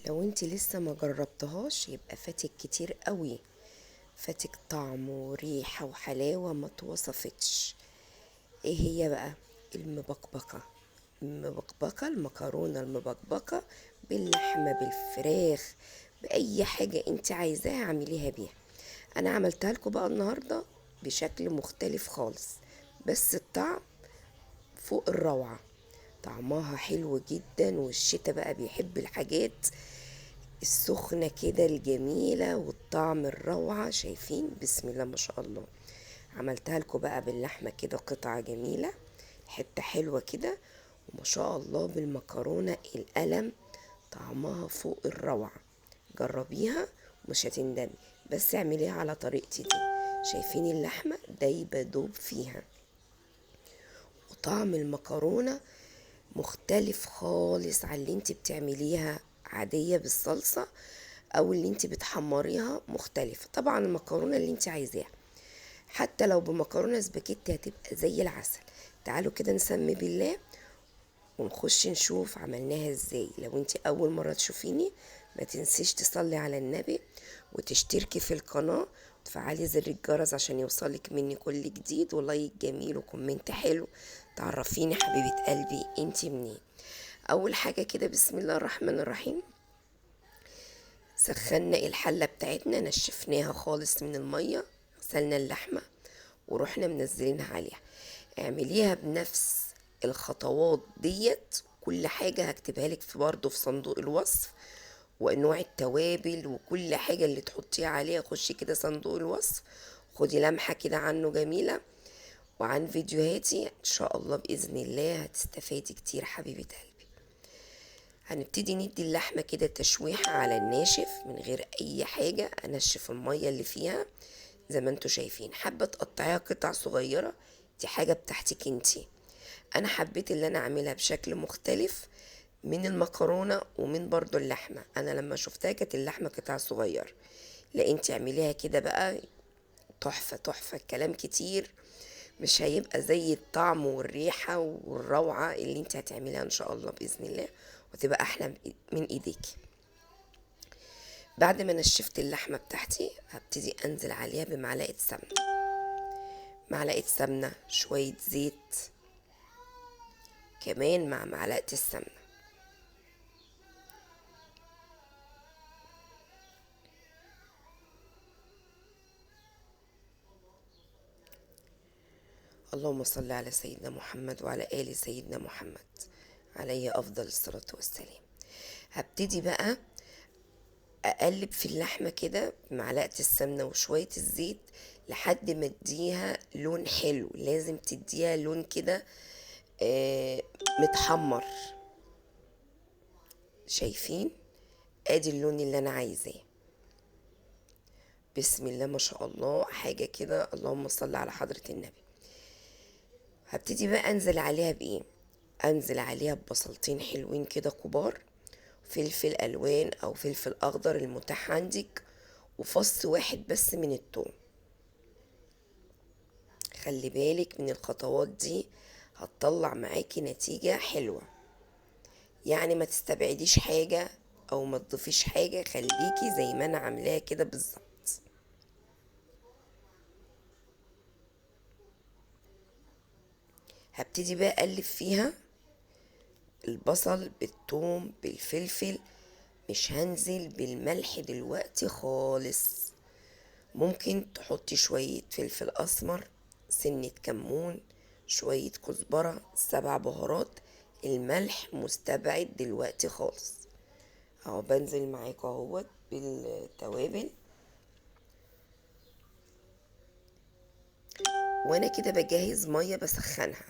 لو انت لسه ما جربتهاش يبقى فاتك كتير قوي، فاتك طعم وريحة وحلاوة ما توصفتش. ايه هي بقى؟ المبكبكة. المبكبكة، المكرونة المبكبكة باللحمة بالفراخ بأي حاجة انت عايزاها اعمليها بيها. انا عملتها لكم بقى النهاردة بشكل مختلف خالص، بس الطعم فوق الروعة، طعمها حلو جدا. والشتا بقى بيحب الحاجات السخنة كده الجميلة والطعم الروعة. شايفين؟ بسم الله ما شاء الله. عملتها لكم بقى باللحمة كده قطعة جميلة، حتة حلوة كده، وما شاء الله بالمكرونة القلم طعمها فوق الروعة. جربيها ومش هتندمي، بس اعمليها على طريقتي دي. شايفين اللحمة دايبة دوب فيها، وطعم المكرونة مختلف خالص عن اللي انت بتعمليها عادية بالصلصة او اللي انت بتحمريها، مختلفة طبعا. المكرونة اللي انت عايزاها حتى لو بمكرونة سباكيتي هتبقى زي العسل. تعالوا كده نسمي بالله ونخش نشوف عملناها ازاي. لو انت اول مرة تشوفيني ما تنسيش تصلي على النبي وتشتركي في القناة وتفعلي زر الجرس عشان يوصلك مني كل جديد، و like جميل و comment حلو تعرفيني حبيبة قلبي انت منين. اول حاجة كده بسم الله الرحمن الرحيم، سخنا الحلة بتاعتنا، نشفناها خالص من المية، غسلنا اللحمة ورحنا منزلينها عليها. اعمليها بنفس الخطوات ديت، كل حاجة هكتبها لك في برضه في صندوق الوصف، وانواع التوابل وكل حاجة اللي تحطيها عليها. خشي كده صندوق الوصف، خدي لمحة كده عنه جميلة وعن فيديوهاتي، ان شاء الله بإذن الله هتستفادي كتير حبيبة قلبي. هنبتدي ندي اللحمة كده تشويحة على الناشف من غير اي حاجة، انشف المية اللي فيها زي ما انتوا شايفين. حابة تقطعيها قطع صغيرة، دي حاجة بتاعتك انتي. انا حبيت اللي انا اعملها بشكل مختلف من المكرونة ومن برضو اللحمة. انا لما شفتها كانت اللحمة قطع صغيرة، لا انتي اعمليها كده بقى تحفة تحفة. الكلام كتير مش هيبقى زي الطعم والريحة والروعة اللي انتي هتعمليها ان شاء الله بإذن الله، وتبقى احلى من ايديكي. بعد ما نشفت اللحمة بتاعتي هبتدي انزل عليها بمعلقة سمنة، معلقة سمنة، شوية زيت كمان مع معلقة السمنة. اللهم صل على سيدنا محمد وعلى آل سيدنا محمد عليه أفضل الصلاة والسلام. هبتدي بقى أقلب في اللحمة كده بمعلقة السمنة وشوية الزيت لحد ما اديها لون حلو. لازم تديها لون كده متحمر. شايفين؟ ادي اللون اللي انا عايزاه. بسم الله ما شاء الله، حاجة كده، اللهم صل على حضرة النبي. هبتدي بقى انزل عليها بايه؟ انزل عليها ببصلتين حلوين كده كبار، فلفل الوان او فلفل اخضر المتاح عندك، وفص واحد بس من التوم. خلي بالك من الخطوات دي، هتطلع معاكي نتيجة حلوة. يعني ما تستبعديش حاجة او ما تضيفيش حاجة، خليكي زي ما انا عاملاها كده بالظبط. هبتدي بقى اقلب فيها البصل بالثوم بالفلفل. مش هنزل بالملح دلوقتي خالص. ممكن تحطي شوية فلفل اسمر، سنة كمون، شوية كزبرة، 7 بهارات. الملح مستبعد دلوقتي خالص. اهو بنزل معاكم اهوت بالتوابل. وانا كده بجهز مية بسخنها،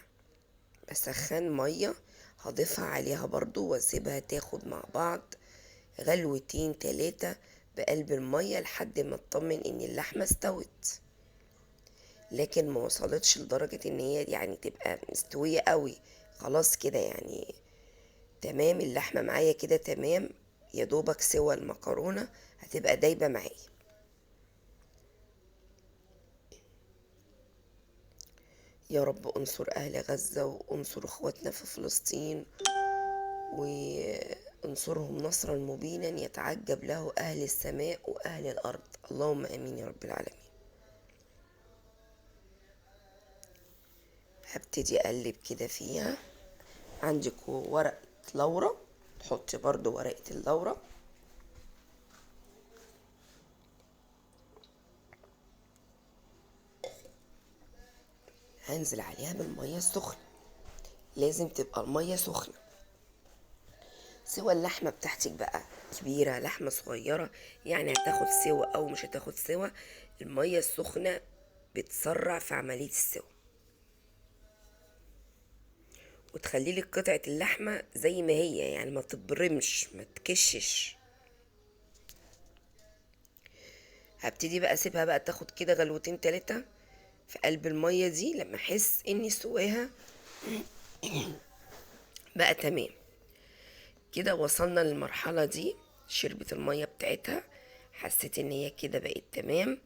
بسخن مية هضيفها عليها برضو واسيبها تاخد مع بعض غلوتين 3 بقلب المية لحد ما اطمن ان اللحمة استوت، لكن ما وصلتش لدرجة ان هي تبقى مستوية قوي. خلاص كده تمام، اللحمة معايا كده تمام، يا دوبك سوى المكرونة هتبقى دايبة معايا. يا رب انصر اهل غزة وانصر اخواتنا في فلسطين انصرهم نصرا مبينا يتعجب له أهل السماء وأهل الأرض. اللهم آمين يا رب العالمين. هبتدي أقلب كده فيها. عندك ورقة لورا، تحطي برضو ورقة اللورا. هنزل عليها بالمية السخنة، لازم تبقى المية سخنة. سوى اللحمة بتاعتك بقى كبيرة لحمة صغيرة، يعني هتاخد سوا أو مش هتاخد سوا، المية السخنة بتسرع في عملية السوا وتخلي لك قطعة اللحمة زي ما هي، يعني ما تبرمش ما تكشش. هبتدي بقى اسيبها بقى تاخد كده غلوتين تلاتة في قلب المية دي، لما احس اني سواها بقى تمام كده. وصلنا للمرحلة دي، شربت المية بتاعتها، حسيت ان هي كده بقت تمام.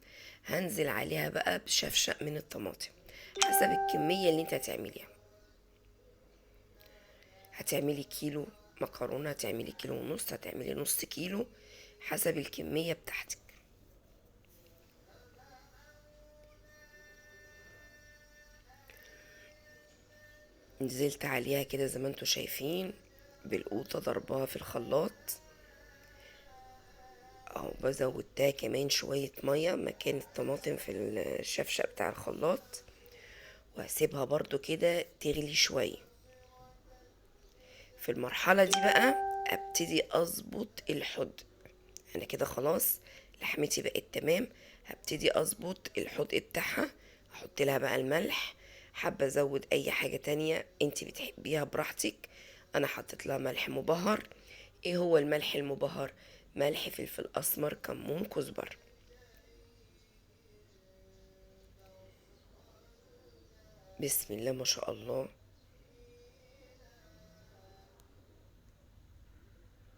هنزل عليها بقى بشفشق من الطماطم حسب الكمية اللي انت هتعمليها. هتعملي كيلو مكرونة، هتعملي كيلو ونص، هتعملي نص كيلو، حسب الكمية بتاعتك. نزلت عليها كده زي ما انتوا شايفين بالقوطة، ضربها في الخلاط اهو. بزودتها كمان شوية مية مكان الطماطم في الشفشق بتاع الخلاط، وهسيبها برضو كده تغلي شوية. في المرحلة دي بقى ابتدي اظبط الحدق. انا كده خلاص لحمتي بقت تمام، هبتدي اظبط الحدق بتاعها. احط لها بقى الملح، حابة ازود اي حاجة تانية انتي بتحبيها براحتك. انا حطيت لها ملح مبهر. ايه هو الملح المبهر؟ ملح، فلفل اسمر، كمون، كزبر. بسم الله ما شاء الله،